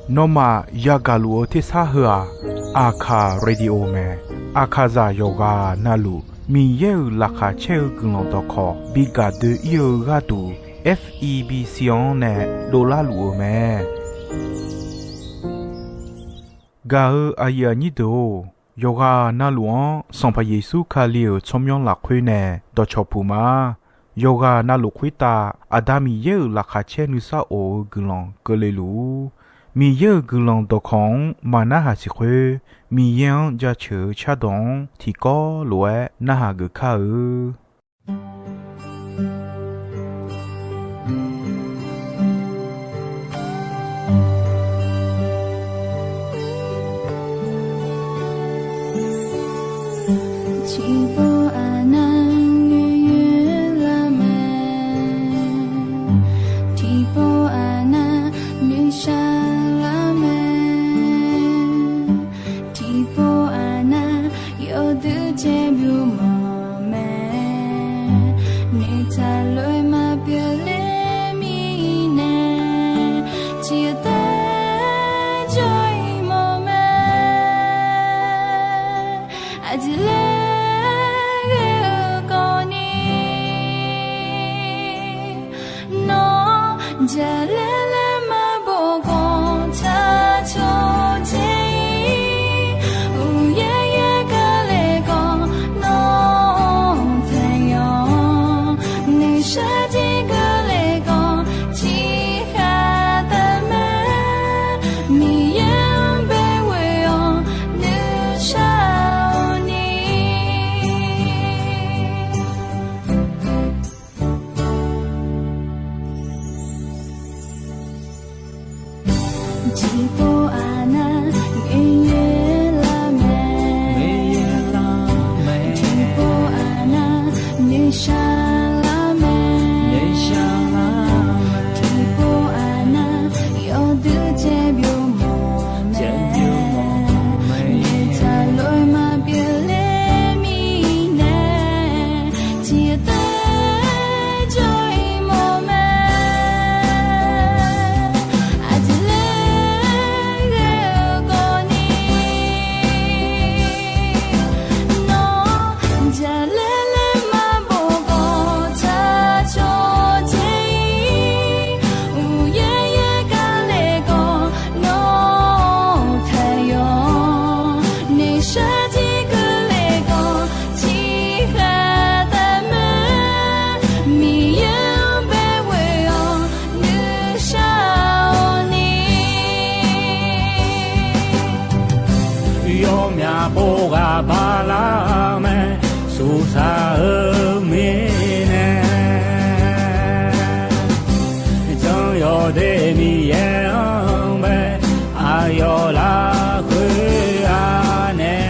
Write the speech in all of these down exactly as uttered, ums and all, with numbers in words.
Nawmaf yagaq luf-eu tersar heu-aq, Aqkaq Radio mae. Aqkaqzaq yawqghaq navluf Miqyaer-euq laqkhaq caer-eu guiqlanq dawqkawq bi gaq doe-ir-eu gharduq, F E B C-anr nae dovlar luf-eu mae. Gaq-eu aqyuif aqnyir deuq-or, yawqghaq navluf-anr Sanqpaq Yeqsur Kali-euq tsawrmyanr lafkhoer nae dawqcawq puq ma. Yawqghaq navluf khoertav Aqda Miqyaer-euq laqkhaq caer nuisar of-eu guiqlanq keuvle luf-ur. Miqyaer-euq guiqlanq dawqkawq-anr maq narhaq siq khoer, Miqyaer-anr jaceuq-eu cardawq-anr tiqkawv lof-aer narhaq geuf kar-eu. Tiqpov aqnav noeqyoer lar mae. Tiqpov aqnav noeqshaq lar mae. Tiqpov aqnav yawduq caer byov mawf mae. Noeqtaq lof-aer maqpyeuf ler mirnae, tiqtaer jawr-ir mawf mae. Aqjeq laer ghae-eu kawvni, nawr jaqlaer laer maqbof khawf tsaq cawq dzae-ir. Uqyaer yaer keuvle khawf nawr taeq-awq. Noeqshaq jeq keuvle khawf tiqkhaq taf mae. Miqyaer-anr bae ghoe-awq nuishar-awq ni. Tiqpov aqnav noeqyoer lar mae. Tiqpov aqnav noeqshaq lar mae. Tiqpov aqnav yawduq caer byov mawf mae. Noeqtaq lof-aer maqpyeuf ler mirnae, tiqtaer jawr-ir mawf mae. Aqjeq laer ghae-eu kawvni, nawr jaqlaer laer maqbof khawf tsaq cawq dzae-ir. Uqyaer yaer keuvle khawf nawr taeq-awq. Noeqshaq jeq keuvle khawf tiqkhaq taf mae. Miqyaer-anr bae ghoe-awq nuishar-awq ni. Yawmyaq pov ghaq bala mae, suqsaq-eu mirnae. Jan yawdaef Miqyaer-anr bae, aqyawf lafkhoer-a nae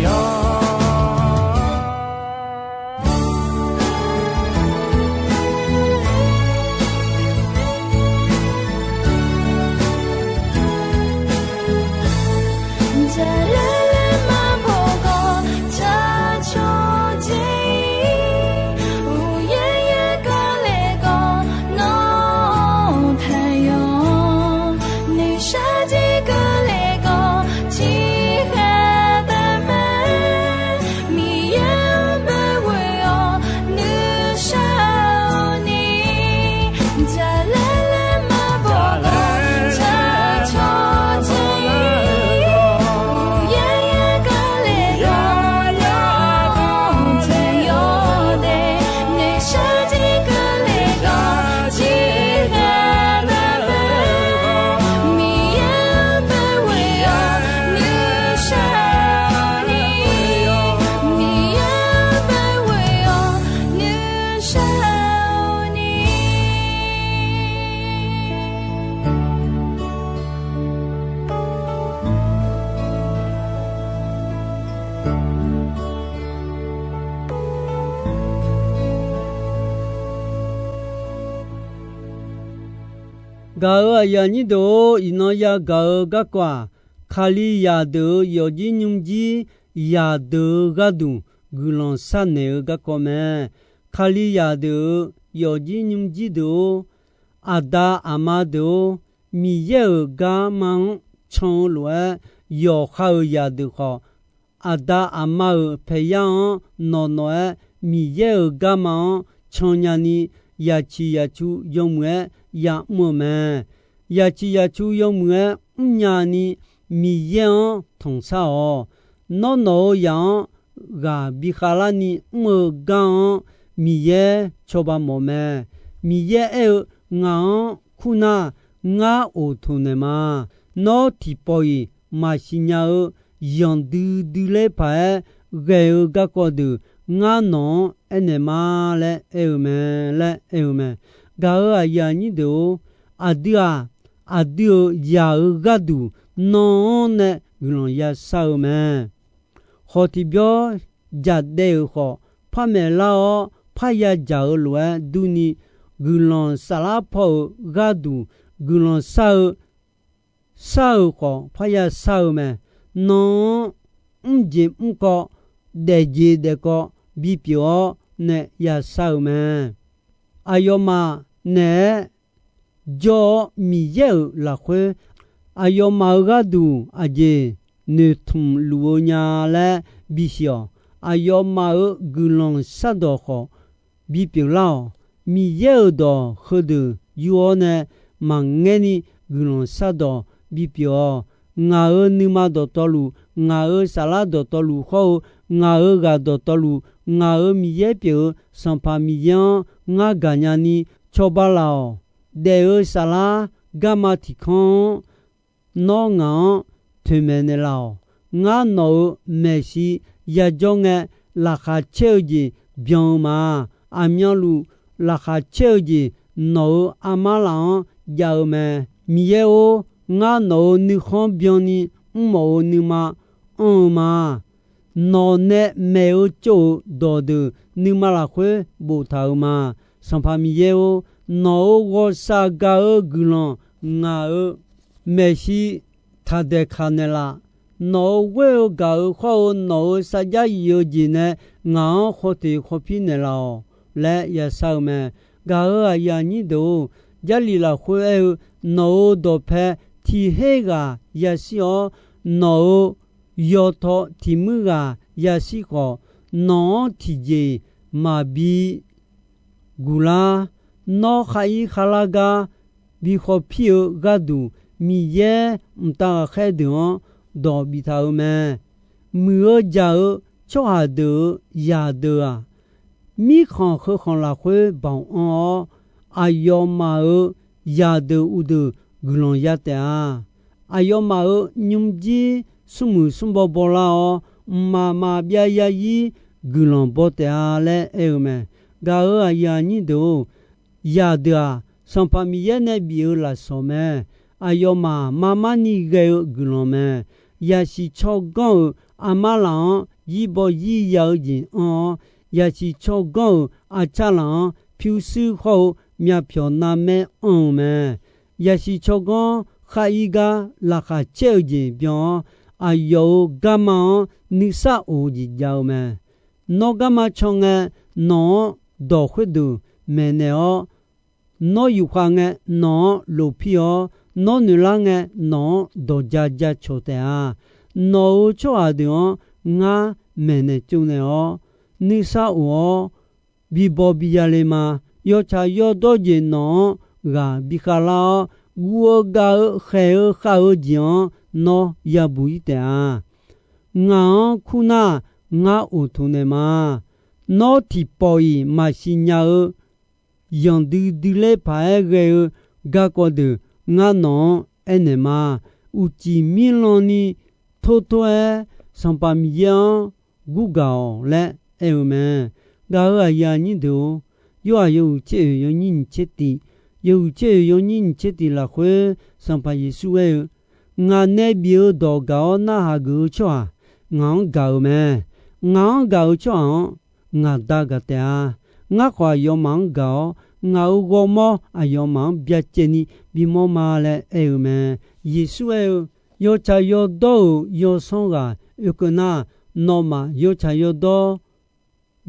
yawr. Jaqlaer laer maqbof khawf tsaq cawq dzae-ir. Uqyaer yaer keuvle khawf nawr taeq-awq. Noeqshaq jeq keuvle khawf tiqkhaq taf mae. Miqyaer-anr bae ghoe-awq nuishar-awq ni. Jaqlaer laer maqbof khawf tsaq cawq dzae-ir. Uqyaer yaer keuvle khawf nawr taeq-awq de. Noeqshaq jeq keuvle khawf tiqkhaq taf mae. Miqyaer-anr bae ghoe-awq nuishar-awq ni. Miqyaer-anr bae ghoe-awq nuishar-awq ni. Gaq-euq aqyuif aqnyir deuq-or, iqnan yagaq-eu garkawv-aq, Kali zaqdeuq-euq yawfjir nymrjir zaqdeuq-eu gharduq guiqlanq sharnaeq-eu garkawv mae. Kalizaq deuq-euq yawfjir nymrjir deuq-or, Aqda aqma deuq-or, Miqyaer-euq garma-anr can-eu lof-aer yawqha-euq zaqdeuq khawf, aqda aqma-euq paeqyar-anr nawq nawq-aer Miqyaer-euq garma-anr cannya ni, yaciq yacu yawmuiq-aer ya'mr-eu mae. Yaciq yacu yawmuiq-aer mrnya ni, Miqyaer-anr tanqshar-awq. Nawr nawq-euq zaq-anr ghaq bi khavlarni mr-eu gar-anr Miqyaer cawba mawf mae. Miqyaer aer-eu, Ngaq-anr kurnar, ngar oqtoq naeq ma. Nawr tiqpawf-iq maqsiq nya-eu zanqdui dui ler paq-aer ghae-eu garkawv deuq ngar nawq-anr aernaeq ma laer aer-eu mae laer aer-eu mae. Gaq-euq aqyuif aqnyir deuq-or, aqdui-aq, aqdui-euq zaq-euq gharduq nan-anr nae guiqlanq yashar-eu mae. Khawq tiqbyawr jaqdaev-euq khawf, par maeqlar-awr parya jaq-eu lof-aer durni, guiqlanq saflar paw-euq gharduq guiqlanq shar-eu, shar-euq khawf parya shar-eu mae. Nan-anr mrjeq mrkawv, daefjeq daefkawv bipyeuf-awr nae yashar-eu mae. Aqyawfmaf naeq-aer jawr-awr Miqyaer-euq lafkhoer, aqyawfmaf-euq gharduq aqjeq noeqtmq luf-eu nya laer bisiq-awq. Aqyawfmaf-euq guiqlanq shardawq khawf bipyeuf lar-awq. Miqyaer-euq dawq heudeuq yur-awr nae maqngaer ni guiqlanq shardawq bipyeuf-awq. Ngaq-euq nuima dawqtawvluf, ngaq-euq saflar dawqtawvluf hawr-eu, ngaq-euq ghaq dawqtawvluf, ngaq-euq Miqyaer pyeuf-eu Sanqpaq Miqyaer-anr ngar gaqnya ni cawba laf-awq. Daef-eu saflar garma tiqkanr-anr nawr ngaq-anr toeqmaeq naeqlaf-awq. Ngar nawq-euq maeqshi yajawr ngae, laqkhaq caer-eu jeq byan-eu ma. Aqmyanluf laqkhaq caer-eu jeq nawq-euq armar laf-anr jav-eu mae. Miqyaer-or, ngar nawq-euq nuikhanr byanni mrmawf-eu nuima anr-eu ma. Nawq nae maeq-eu tsov-euq dawqdeuq nuima lafkhoer boftaq-euq ma. Sanqpaq Miqyaer-or, nawq-euq ghawqshaq gaq-eu guiqlanq ngaq-euq maeqshi taqdaeq kaq naeqlaf. Nawq-euq ghoer-eu gaq-eu khawr-eu nawq-euq sarjax yif-eu jeq nae ngaq-anr khawteq khawpir naeqlaf-awq laer yashar-eu mae. Gaq-euq aqyuif aqnyir deuq-or, Jarlif lafkhoer aer-eu, nawq-euq dawqpae tiq her ghaq yashir-awr, nawq-euq yawtaw tiq muir ghaq yashir khawf, nawq-anr tiqjeq-iq maqbi guq lar. Nawr khar ir kharlar gar bi khawpir-eu gharduq, Miqyaer mqtav ghaqkhaer deuq-anr dawq biftaq-euq mae. Muiq-eu jaq-eu tsawrhaq deuq-euq zaqdeuq-aq, mirkhanq heukhanq lafkhoer baoq anr-awr, aqyawfmaf-euq zaqdeuq uqdeuq guiqlanq ya taef-a. Aqyawfmaf-euq nymrjir smrmuiq smrbaw bawlar-awr, mqmaq maqbyav yazir guiqlanq baw taef-a laer aer-eu mae. Gaq-euq aqyuif aqnyir deuq-or, zaqdeuq-aq, Sanqpaq Miqyaer nae bif-eu lafsawq mae. Aqyawfmaf marmar ni ghae-eu guiqlanq mae. Yasiq tsawrganr-euq armar laf-anr zirbaw zir ya-eu jeq anr-awr, yasiq tsawrganr-euq arcar laf-anr pyurshuir hawr-eu myavpyawq narmaer anr-eu mae. Yasiq tsawrganr khar ir gar laqkhaq caer-eu jeq byan-awr, aqyawf-euq garma-anr nuisar of-eu jeq jav-eu mae. Nawr garma can ngae, nawq-anr dawq khoerdeuq maeqnaeq-awr, nawr yufkhav ngae, nawq-anr lofpir-awr, nawr noeqlar ngae, nawq-anr dawqja ja cawq taef-a. Nawq-euq tsawrhaq deuq-anr ngar maeqnaeq tsovnaeq-awr, nuisar of-awr, bibaw biya le ma. Yawtsaq yawdawr jeq nawq-anr ghaq bi khavlar-awr, guv-eu gav-eu khaeq-eu khav-eu jeq-anr nawr yabuq ir taef-a. Ngaq-anr kur nar, ngar uqtuq naeq ma. Nawr tiqpawf-iq maqsiq nya-eu zanqdui dui ler paq-aer ghae-eu garkawv deuq ngar nawq-anr aernaeq ma. Uqcif mirlan ni tor tor-aer Sanqpaq Miqyaer-anr gurgaq-awq laer aer-eu mae. Gaq-euq aqyuif aqnyir deuq-or, Yorhaq yawhuiq tser oeq yawnyir nyiq tser tiq, yawhuiq tser oeq yawnyir nyiq tser tiq lafkhoer Sanqpaq Yeqsur aer-eu, Ngaq nae bif-eu dawq gaq-awr narhaq geuf-eu tsawrhaq ngaq-anr gaq-euq mae. Ngaq-anr gaq-eu tsawrhaq-anr ngaq Da gaq taef-a. Ngar khawf aqyawfmaf-anr gaq-awr, ngaq-euq ghawrmawr aqyawfmaf-anr byacaevni bimawr ma laer aer-eu mae. Yeqsur aer-eu, Yawtsaq yawdawr-euq yawsanr ghaq oekeuv nar, nawmaf yawtsaq yawdawr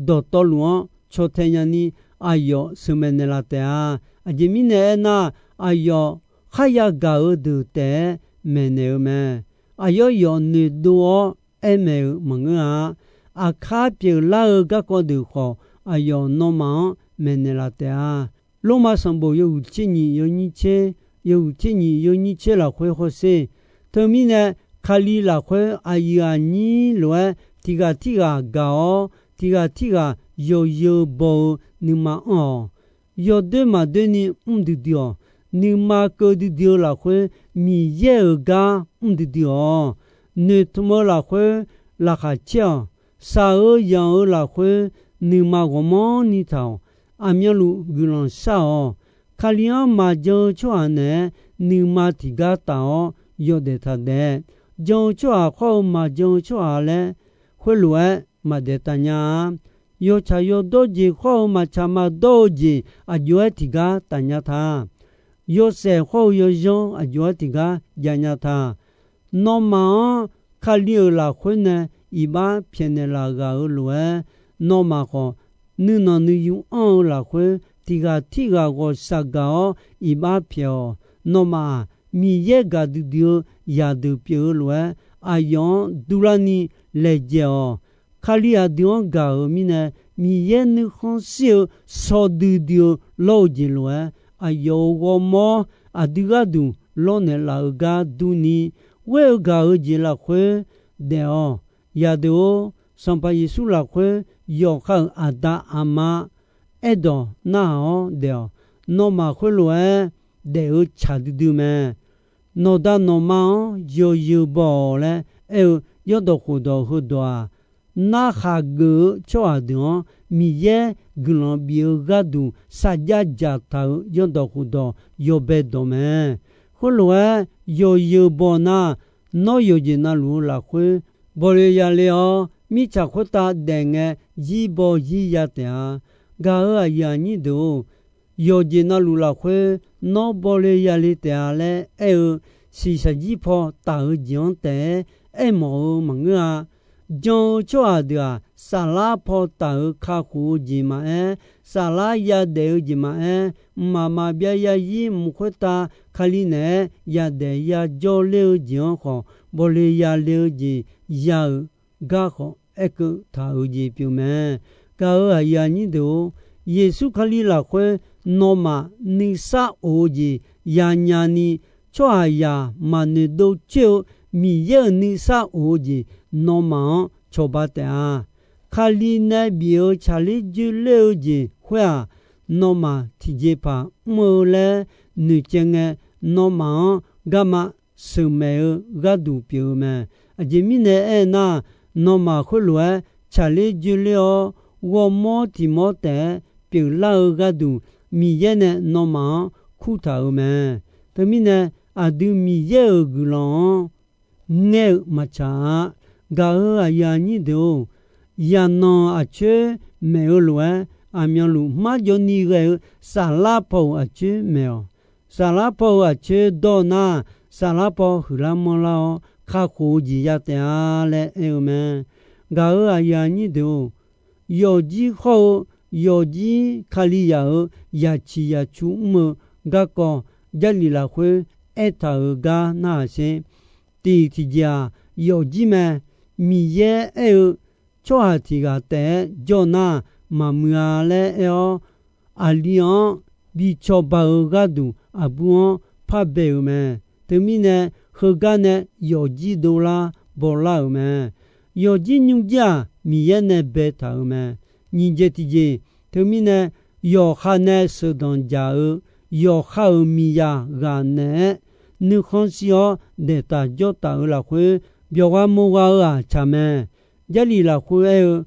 dawqtawvluf-anr caw tae nyani aqyawf sheuqmaeq naeqlaf taef-a. Aqjeq mirnae aernar, aqyawf kharya gaq-eu deuq taef-aer maeqnaeq-eu mae. Aqyawf yawf noeqdov-awr aermaeq-euq maqngeur-a. Aqkar pyeuflar-eu garkawv deuq khawf, aqyawf nawmaf-anr maeqnaeq laf taef-a. Lormav sanqbof yawhuiq tser nyiq yawnyir tser, yawhuiq tser nyiq yawnyir tser lafkhoer hawsher. Teumirnae, Kali lafkhoer aqyuif aqnyir lof-aer tiq ghaq tirghaq gaq-awr, tiq ghaq tirghaq yawzeu baw-eu nuima anr-awq. Yawdoer maqdoer ni mr duidui-awq. Nuima keuv duidui-eu lafkhoer Miqyaer-euq gar mr duidui-awq. Noeqtmq-eu lafkhoer laqkhaq caer-awq. Shaq-eu yanq-eu lafkhoer nuima ghawqmanrni taq-awq. Aqmyanluf guiqlanq shar-awq. Kali-anr maqjan-eu tsawrhaq naeq-aer nuima tiqgar taf-awr yawdaef taqdaef. Jan-eu tsawrhaq khawr-eu maqjan-eu tsawrhaq laer khoerlof-aer maqdaef taf nya-a. Yawtsaq yawdawr jeq khawr-eu maqtsaq maqdawr-eu jeq aqjox-aer tiqgar taf nya ta. Yawshaef khawr-eu yawzanr aqjox-aer tiqgar jav nya ta. Nawmaf-anr Kali-euq lafkhoer nae iqbax pyaeqnaeq laf ghaq-eu lof-aer, nawmaf khawf nuinanq nuiyu anr-eu lafkhoer tiq ghaq tirghaq ghawqshaq gaq-awr iqbax pyaeq-awq. Nawmaf-aq, Miqyaer gaqdui dui-eu yaqdeuq pyeuf-eu lof-aer, aqyawf-anr durlarni laejae-awq. Kali aqdui-anr gaq-euq mirnae, Miqyaer nuikhanr shir-eu shaw duidui-eu lawr-eu jeq lof-aer, aqyawf-euq ghawrmawr aqdui gharduq lawrnaeq laf-eu gar durni, ghoer-eu gaq-eu jeq lafkhoer daef-awq. Yaqdeuq-or, Sanqpaq Yeqsur lafkhoer yawqha-euq aqda aqma aerdawq narhaq-awr daef-awq. Nawmaf khoerlof-aer daef-eu tsaq duidui mae. Nawqda nawqma-anr yawzeu baw-awq laer aer-eu yawrdawq khofdawq heudawq-aq, narhaq geuf-eu tsawrhaq deuq-anr Miqyaer guiqlanq bif-eu gharduq sarjax dzaqtaq-euq yawrdawq khofdawq yawbae dawq mae. Khoerlof-aer yawzeu baw nar, nawr yawqjeq navluf-eu lafkhoer bawle yale-awr, mirtsaq khoertav daef ngae, zir baw zir ya taef-a. Gaq-euq aqyuif aqnyir deuq-or, yawqjeq navluf lafkhoer nawr bawle yale taef-a laer aer-eu, shiqshaq jir paw taf-eu jeq-anr taef-aer aermawf-eu maqngeur-a. Jan-eu tsawrhaq deuq-aq, saflar paw taf-euq kakhof-eu jeq maqaer, saflar yadaef-eu jeq maqaer, mqmaq maqbyav yarzir mq khoertav Kali naeq-aer yadaef yajawr ler-eu jeq-anr khawf, bawle yale-eu jeq ya-euq gar khawf aerkeuv taq-euq jeq pyeuf mae. Gaq-euq aqyuif aqnyir deuq-or, Yeqsur Kali lafkhoer nawmaf nuisar of-eu jeq yanya ni, tsawrhaqzaq maqnoeqdov coer-eu Miqyaer-euq nuisar of-eu jeq nawmaf-anr cawba taef-a. Kali nae bif-eu tsaqler joerler-eu jeq khoer-aq, nawmaf tiqjeq paq mr-eu laer noeqcaev ngae, nawmaf-anr garma sheuqmaeq-eu gharduq pyeuf-eu mae. Aqjeq mirnae aernar, nawmaf khoerlof-aer tsaqler joerler-awr, ghawrmawr tiq mawr taef-aer pyeuflar-eu gharduq, Miqyaer nae nawmaf-anr kurtaq-euq mae. Teumirnae, aqdui Miqyaer-euq guiqlanq-anr ngaer-eu maqtsaq-a. Gaq-euq aqyuif aqnyir deuq-or, yaqnanq aqcoer maeq-eu lof-aer, aqmyanluf marjawv ni ghae-eu saflar paw-euq aqcoer maeq-awq. Saflar paw-euq aqcoer dawr nar, saflar paw huiqlar manrlar-awr, kakhof-eu jeq ya taef-a laer aer-eu mae. Gaq-euq aqyuif aqnyir deuq-or, yawfjir khawr-eu, yawfjir Kalizaq-euq yaciq yacu mr-eu garkawv Jarlif lafkhoer aertaq-euq gar narhaq sher. Tiq tiqjeq-aq, yawfjir mae. Miqyaer aer-eu, tsawrhaq tiq ghaq taef-aer jawr nar, maqmuiq-a laer aer-awr, aqli-anr bi cawba-eu gharduq aqbur-anr par bae-euq mae. Teumirnae, heugar nae yawfjir dovlar bawlar-euq mae. Yawfjir nymrjir-aq, Miqyaer nae baetaq-euq mae. Nyiq jeq tiqjeq, teumirnae yawqha nae sheuqdanq jaq-eu, yawqha-euq miqzaq ghaq naeq-aer nuikhanr shir-awr daeqtaq jawrtaf-euq lafkhoer, byawqgha mawrgha-eu-aq tsaq mae. Jarlif lafkhoer aer-eu,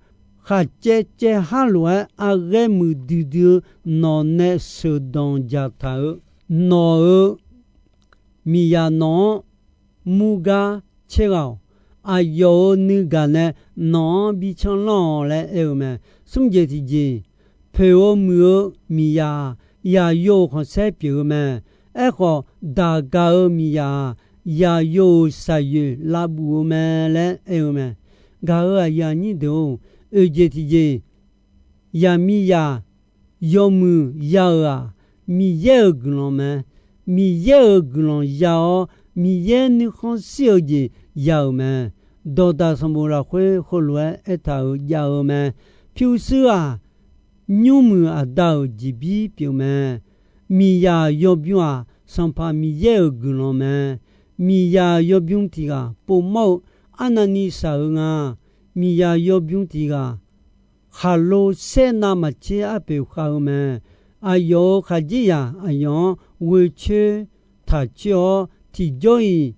khaqcaev caev har lof-aer arghaer muiqdui dui-eu nawq nae sheuqdanq jaqtaq-eu, nawq-euq miqzaq nawq-anr murgar caergha-awq. Aqyawf-euq nuigaq nae nawq-anr bi canrlanr-awq laer aer-eu mae. Smr jeq tiqjeq, poeq-eu muiq-eu miqzaq-aq, yaqyo-euq khanqsaer pyeuf-eu mae. Aerkhawf, daqgaq-eu miqzaq-aq, yaqyo-euq shaqyoeq lavbuf-eu mae laer aer-eu mae. Gaq-euq aqyuif aqnyir deuq-or, oeq jeq tiqjeq, yaqmiqzaq yawmuiq ya-euq-aq, Miqyaer-euq guiqlanq mae. Miqyaer-euq guiqlanq ya-awr, Miqyaer nuikhanr shir-eu jeq ya-euq mae. Dawqdaq sanqbof lafkhoer heulof-aer aertaq-euq jav-eu mae. Pyurshuir-aq, nymrmuiq aqda-euq jeqbir pyeuf mae. Miqyaq yawbymr-aq, Sanqpaq Miqyaer-euq guiqlanq mae. Miqyaq yawbymr tiq ghaq povmawr-eu arnavni shaq-eu nga. Miqyaq yawbymr tiq ghaq khaqlo saer navmaqtser arpoeq khav-eu mae. Aqyawf-euq khaqdzerzaq aqyawf-anr ghoe coer taq coer-awr, tiqjawr-iq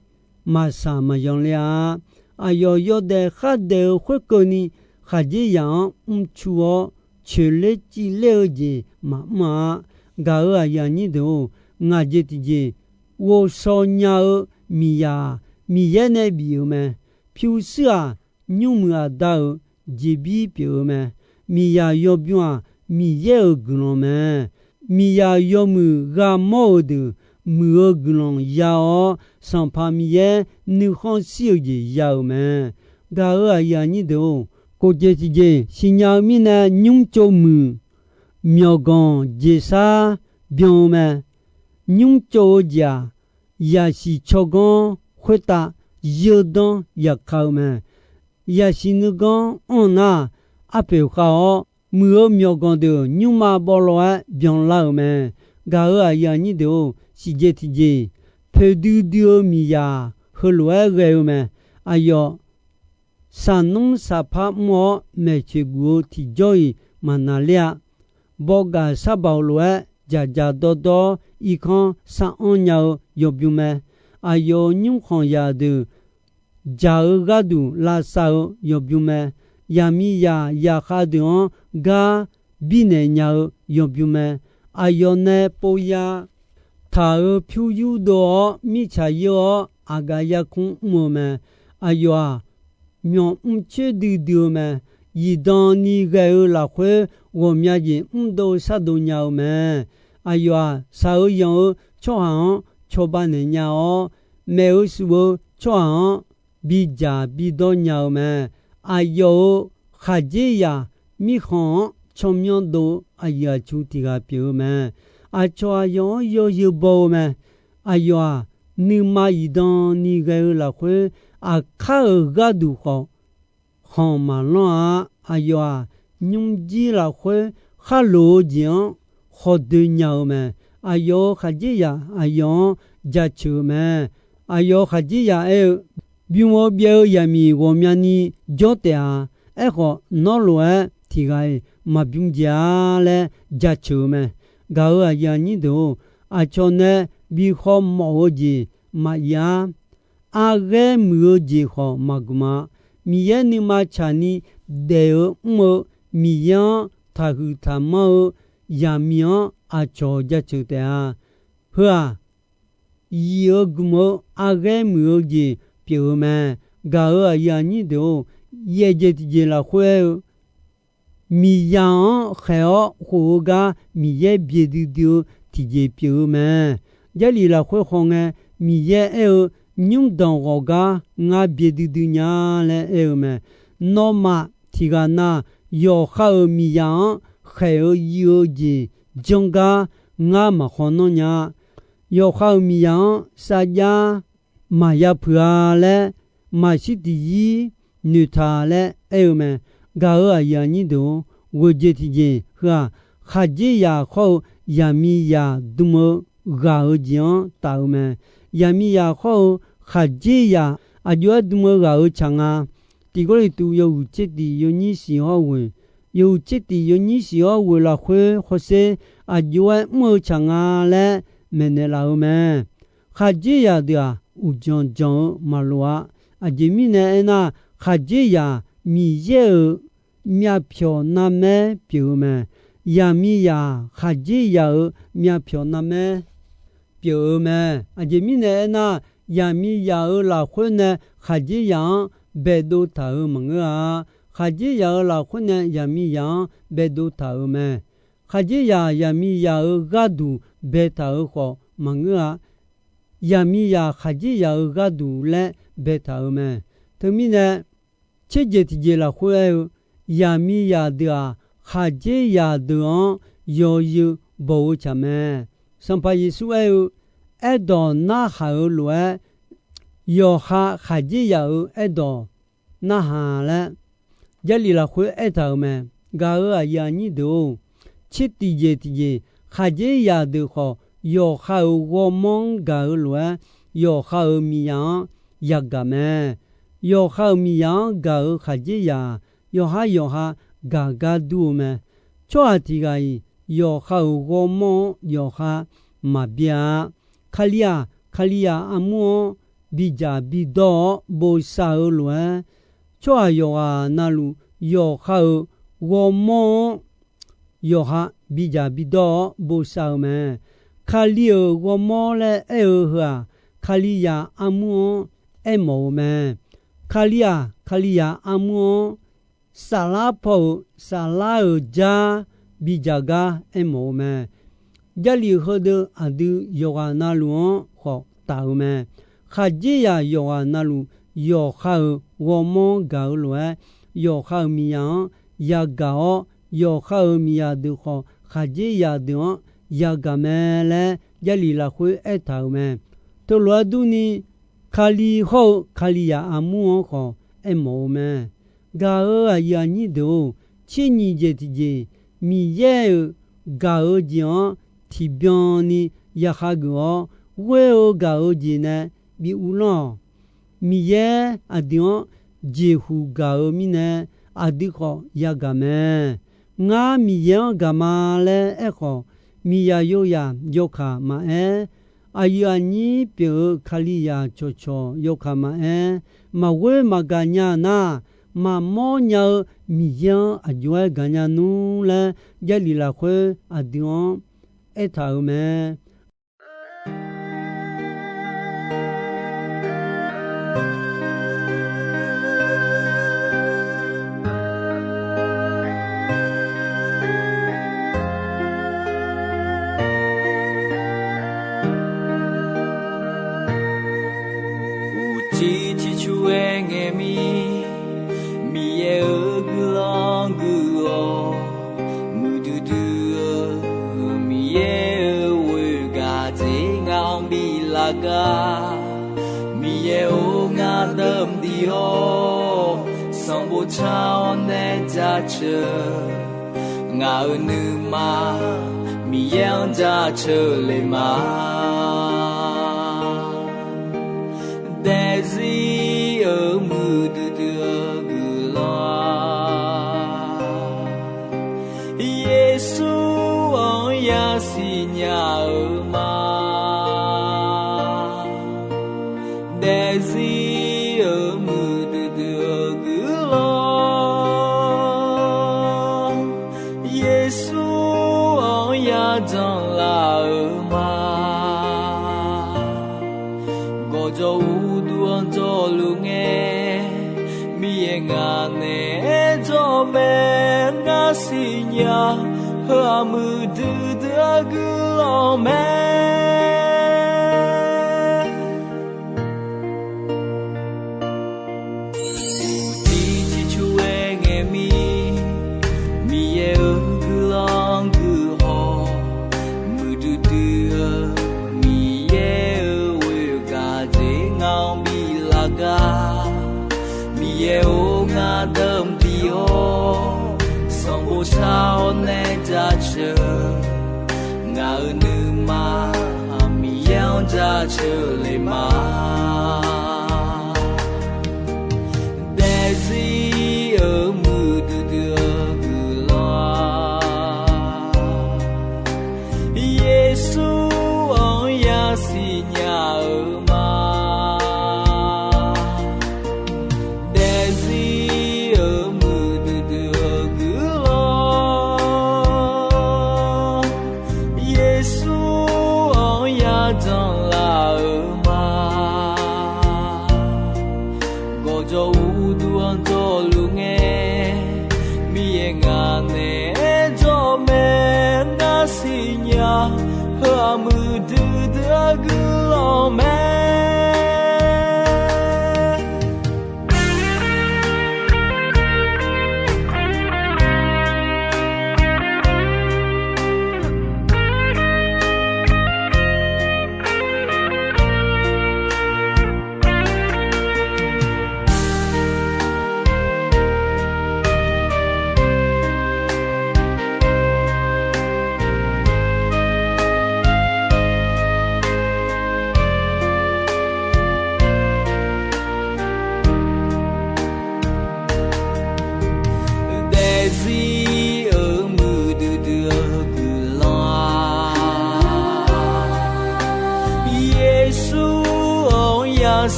maqshaq maqyan ler-a. Aqyawf yawdaef khardaef-eu khoerkeuvni, khaqdzerzaq-anr mrcu-awr, coeqler civler-eu jeq maqmr-a. Gaq-euq aqyuif aqnyir deuq-or, ngaq jeq tiqjeq, ghovshaw nya-eu miqyaq-aq, Miqyaer nae bif-eu mae. Pyurshuir-aq, nymrmuiq aqda-euq jeqbir pyeuf-eu mae. Miqyaq yawbymr-aq, Miqyaer-euq guiqlanq mae. Miqyaq yawmuiq gha mawr-eu deuq muiq-eu guiqlanq ya-awr, Sanqpaq Miqyaer nuikhanr shir-eu jeq ya-euq mae. Gaq-euq aqyuif aqnyir deuq-or, khof jeq tiqjeq siqnya-eu mirnae, nymr tsov muiq myawqganq jeqsar byan-eu mae. Nymr tsov-eu jeq-aq, yaqsiq tsawrganr khoertav yeudanr yaka-eu mae. Yaqsiq nuiganr anr nar, arpoeq khav-awr, muiq-eu myawqganq deuq nymrma bawvlawv-aer byanlar-euq mae. Gaq-euq aqyuif aqnyir deuq-or, siqjeq tiqjeq, poeqdui dui-eu miqyaq heulof-aer ghae-eu mae. Aqyawf saqnmr saqpar mr-awr maeqtsoeq guf-eu tiqjawr-iq maqnaq ler-a. Bawgaf sharbaoq lof-aer dzaqdzaq dawrdawr irkanr sar-anr nya-eu yawbymr mae. Aqyawf-euq nymrkhanq zaqdeuq dzaq-eu gharduq lavsav-eu yawbymr mae. Yaqmiqzaq zaqkhav deuq-anr gar birnaeq nya-eu yawbymr mae. Aqyawf nae pov ya taq-euq pyur yurdov-awr, mirtsaq yeur-awr, aqgaf yarkmr mr-eu mae. Aqyawf-aq, myanq mr coer duidui-eu mae. Zifdan ni ghae-eu lafkhoer ghawqmya jeq mrdov shardov nya-eu mae. Aqyawf-aq, shaq-eu yanq-eu tsawrhaq-anr cawba naeq nya-awr, maef-eu shuf-eu tsawrhaq-anr bidzaq bidawr nya-eu mae. Aqyawf-euq khaqdzerzaq mirkhanq-anr tsawrmyanr dov-eu aqyuif aqtsu tiq ghaq pyeuf-eu mae. Aqcawq aqyawf-anr yawzeu baw-eu mae. Aqyawf-aq, nuima zifdan ni ghae-eu lafkhoer, aqkar-euq gharduq khawf khanq maqlanr-a. Aqyawf-aq, nymrjir lafkhoer kharloq-eu jeq-anr khawdoe nya-eu mae. Aqyawf-euq khaqdzerzaq aqyawf-anr jaceuq-eu mae. Aqyawf-euq khaqdzerzaq aer-eu, bym-eu byaev-eu zaqmiq ghawqmyani jawr taef-a. Aerkhawf, nawr lof-aer tiq ghaq-iq maqbym jeq-a laer jaceuq-eu mae. Gaq-euq aqyuif aqnyir deuq-or, aqcawq nae bi khawf mawf-eu jeq maqyif-ar. Arghaer muiq-eu jeq khawf maqgmq-a. Miqyaer nuima tsaqni daef-eu mr-eu Miqyaer-anr taqhuiq taqmanr-eu zaqmiq-anr aqcawq jaceuq taef-a. Heu-aq, yif-eu gmq-eu arghaer muiq-eu jeq pyeuf-eu mae. Gaq-euq aqyuif aqnyir deuq-or, yaeq jeq tiqjeq lafkhoer aer-eu, miqyaq-anr khaeq-awr khof-eu gar Miqyaer byae duidui-eu tiqjeq pyeuf-eu mae. Jarlif lafkhoer khawf ngae, Miqyaer aer-eu, nymrdanq ghawq gar ngar byae duidui nya laer aer-eu mae. Nawmaf tiq ghaq na, yawqha-euq miqyaq-anr khaeq-eu yif-eu jeq janr gar ngar maqkhaw nanr nya. Yawqha-euq miqyaq-anr sarjax maqya puiq-a laer, maqshir tiqzir noeqtaq laer aer-eu mae. Gaq-euq aqyuif aqnyir deuq-or, ghoeqjeq tiqjeq heu-aq, khaqdzerzaq khawr-eu zaqmiqzaq dm-eu ghaq-eu jeq-anr taf-eu mae. Zaqmiqzaq khawr-eu khaqdzerzaq aqjox-aer dm-eu ghaq-euq tsaq nga. Tiq Gawrliqtu yawhuiq tser tiq yawnyir shiq hawr ghoeq, yawhuiq tser tiq yawnyir shiq hawr ghoeq lafkhoer hawsher aqjox-aer mr-eu tsaq nga laer maeqnaeq laf-eu mae. Khaqdzerzaq deuq-aq, uqdzanq dzanq-eu maqloq-a. Aqjeq mirnae aernar, khaqdzerzaq Miqyaer-euq myavpyawq narmaer pyeuf-eu mae. Zaqmiqzaq khaqdzerzaq-euq myavpyawq narmaer pyeuf-eu mae. Aqjeq mirnae aernar, zaqmiqzaq-euq lafkhoer nae khaqdzerzaq-anr baedov taq-euq maqngeur-a. Khaqdzerzaq-euq lafkhoer nae zaqmiqzaq-anr baedov taq-euq mae. Khaqdzerzaq zaqmiqzaq-euq gharduq baetaq-euq khawf maqngeur-a. Zaqmiqzaq khaqdzerzaq-euq gharduq laer baetaq-euq mae. Teumirnae, tserjeq tiqjeq lafkhoer aer-eu, zaqmiqzaq deuq-aq, khaqdzerzaq deuq-anr yawzeu baw-eu tsaq mae. Sanqpaq Yeqsur aer-eu, Aerdawq narhaq-euq lof-aer, yawqha khaqdzerzaq-euq aerdawq narhaq laer, Jarlif lafkhoer aertaq-euq mae. Gaq-euq aqyuif aqnyir deuq-or, tser tiqjeq tiqjeq, khaqdzerzaq deuq khawf, yawqha-euq ghawrmawr-anr gaq-eu lof-aer, yawqha-euq miqzaq-anr yagaq mae. Yawqha-euq miqzaq-anr gaq-euq khaqdzerzaq-aq, yawqhar yawqha gaq gar dur-eu mae. Tsawrhaq tiq ghaq-iq yawqha-euq ghawrmawr-anr yawqha maqbyav-a. Kalizaq, Kalizaq armur-anr bidzaq bidawr-awr bosav-eu lof-aer, tsawrhaq yawqghaq navluf yawqha-euq ghawrmawr-anr yawqha bidzaq bidawr-awr bosav-eu mae. Kali-euq ghawrmawr laer aer-eu heu-aq, Kalizaq armur-anr aermawf-eu mae. Kalizaq, Kalizaq armur-anr saflar paw-euq saflar-euq jar bidzaq gar aermawf-eu mae. Jarlif heudeuq aqdui yawqghaq navluf-anr khawf taf-eu mae. Khaqdzerzaq yawqghaq navluf yawqha-euq ghawrmawr-anr gaq-eu lof-aer, yawqha-euq miqzaq-anr yagaq-awr, yawqha-euq miqzaq deuq khawf khaqdzerzaq deuq-anr yagaq mae laer Jarlif lafkhoer aertaq-euq mae. Teulof-aer durni, Kali hawr-eu Kalizaq armur-anr khawf aermawf-eu mae. Gaq-euq aqyuif aqnyir deuq-or, tser nyiq jeq tiqjeq, Miqyaer-euq gaq-eu jeq-anr tiqbyan ni ya hageuf-awr, ghoer-eu gaq-eu jeq nae bi uvlanr-awq. Miqyaer aqdui-anr jeqhuq gaq-eu mirnae, aqdui khawf yagaq mae. Ngar Miqyaer-anr gaq ma laer aerkhawf, miqzaq yozaq yawkaq maqaer, aqyuif aqnyir pyeuf-eu Kalizaq cawqcawq yawkaq maqaer, maqghoer maqgaq nya nar, maqmawr nya-eu Miqyaer-anr aqjox-aer gaq nya nmr laer, Jarlif lafkhoer aqdui-anr aertaq-euq mae. Uqcif ciqcur-aer ngae mir, Miqyaer-euq guiqlanq guiq-awq. Muiqdui dui-eu Miqyaer-euq ghoer-eu gaq dzer ngar-anr bi lar gar. Miqyaer-or, ngar dawqmq diq-awr, sanqbof car-awr nae jaceuq. Ngaq-euq nuima Miqyaer-anr jaceuq le ma. Daefzir-euq muiqdui dui-eu guiqlanq-aq, Yeqsur-anr yasiq nya-eu ma. Daefzir-euq muiqdui dui-eu guiqlanq, Yeqsur-anr yajanr laf-eu ma. Gawqjawq uqduq-anr jawrluf ngae, Miqyaer ngaq naeq-aer jawr mae. Ngar siqnya, heu-aq muiqdui dui-eu guiqlanq mae. Uqcif ciqcur-aer ngae mir, Miqyaer-euq guiqlanq guiqhaw, muiqdui dui-eu Miqyaer-euq ghoer-eu gaq dzer ngar-anr bi lar gar. Miqyaer-or, ngar dawqmq diq-awr, sanqbof car-awr nae jaceuq. Ngaq-euq nuima Miqyaer-anr jaceuq le ma. Daefzir-euq muiqdui dui-eu guiqlanq-aq, Yeqsur-anr yasiq nya-eu ma. Daefzir-euq muiqdui dui-eu guiqlanq, Yeqsur-anr yajanr laf-eu ma. Gawqjawq uqduq-anr jawrluf ngae, Miqyaer ngaq naeq-aer jawr mae. Ngar siqnya, heu-aq muiqdui dui-eu guiqlanq mae.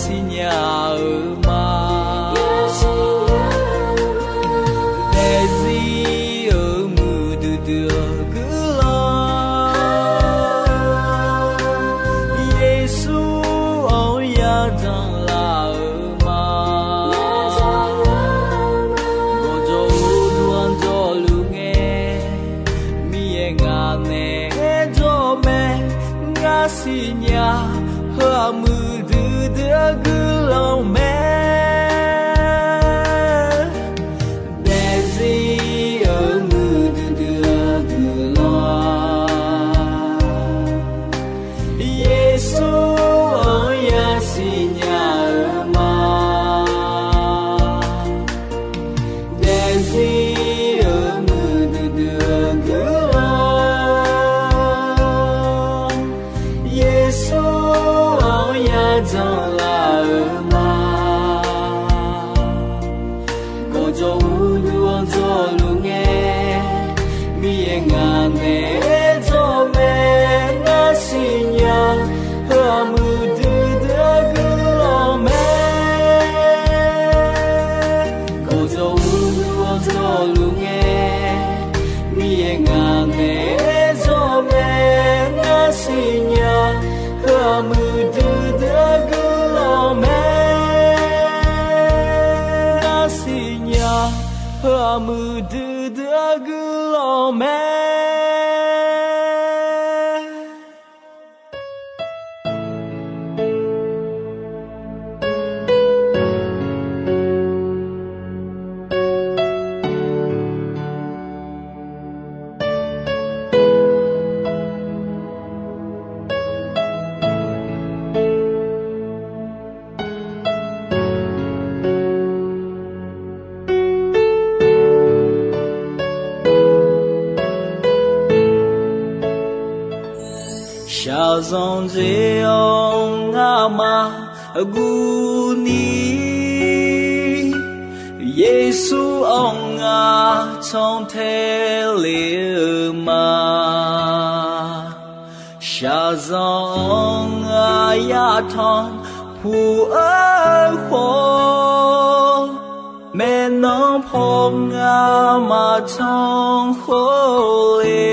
siqnya-euq ma. Daefzir-euq muiqdui dui-eu guiqlanq, Yeqsur-anr yajanr laf-euq ma. Gawqjawq uqduq-anr jawrluf ngae, Miqyaer ngaq naeq-aer jawr mae. Ngar siqnya, heu-aq muiqdui dui-eu guiqlanq mae. Daefzir-euq muiqdui dui-eu guiqlanq, Yeqsur-anr yasiqnya-eu ma. Daefzir-euq muiqdui dui-eu guiqlanq, Yeqsur-anr yajanr laf-euq ma. Gawqjawq uqduq-anr jawrluf ngae, Miqyaer ngaq naeq-aer jawr mae. Ngar siqnya, heu-aq muiqdui dui-eu guiqlanq mae. Gawqjawq uqduq-anr jawrluf ngae, Miqyaer ngaq naeq-aer jawr mae. Ngar siqnya, heu-aq muiqdui dui-eu guiqlanq mae. Ngar siqnya, heu-aq muiqdui dui-eu guiqlanq mae. Shaqzanq jeq-anr ngamaf guvni, Yeqsur-anr ngar cantae le-eu ma. Shaqzanq-anr ngar yatanq puq-eu khawf, maeqnan paw ngar maqtanq khawf le.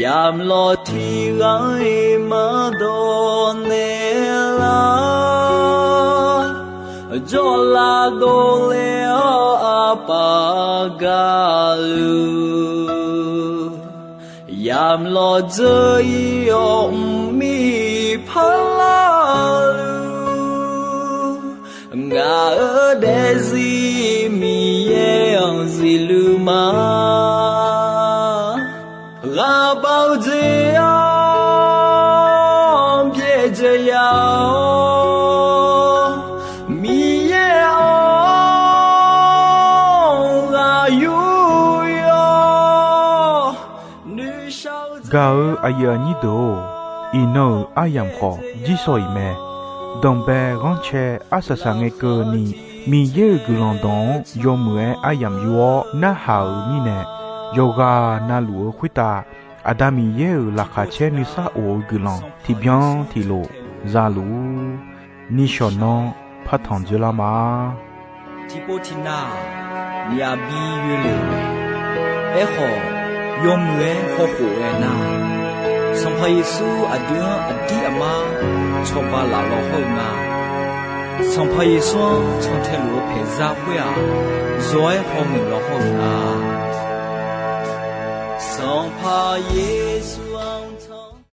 Yamq lawq tiq ghaq-iq maqdawq naeq lar, jawrlav dovle-awr aqpaf gaqluf, yamq lawq dzeur-ir-awr mqmir parlar-eu luf, ngaq-euq daefzir Miqyaer-anr zifluf ma. Ghaqbav-eu jeq-anr byaerdzae ya-awr, Miqyaer-anr ghaq yur yawr. Gaq-eu aqyuif aqnyir deuq-or, iqnan-euq aryamq khawf jirsawq iq mae. Danqbae ghanrcae arsaq saq ngae keuvni, Miqyaer-euq guiqlanq dawq-anr yawmuiq-aer aryamq yur-awr narhaq-euq mirnae, yawqghaq navluf-eu khoertav Aqda Miqyaer-euq laqkhaq caer nuisar of-eu guiqlanq tiqbyan tiqlof za luf-ur. Nishawq nanr partanq dzoerlar ma. Tiqpov tiqnav myaqbi yoelef-euq mae. Aerkhawf, yawmuiq-aer hawkhof ghae nar, Sanqpaq Yeqsur aqdui-anr aqdir aqmar cawba laf law hawr-eu nga. Sanqpaq Yeqsur-anr cantae luf-eu paeqzar khoer-aq, zawq-aer hawmuiq law hawr-eu nga. Sanqpaq Yeqsur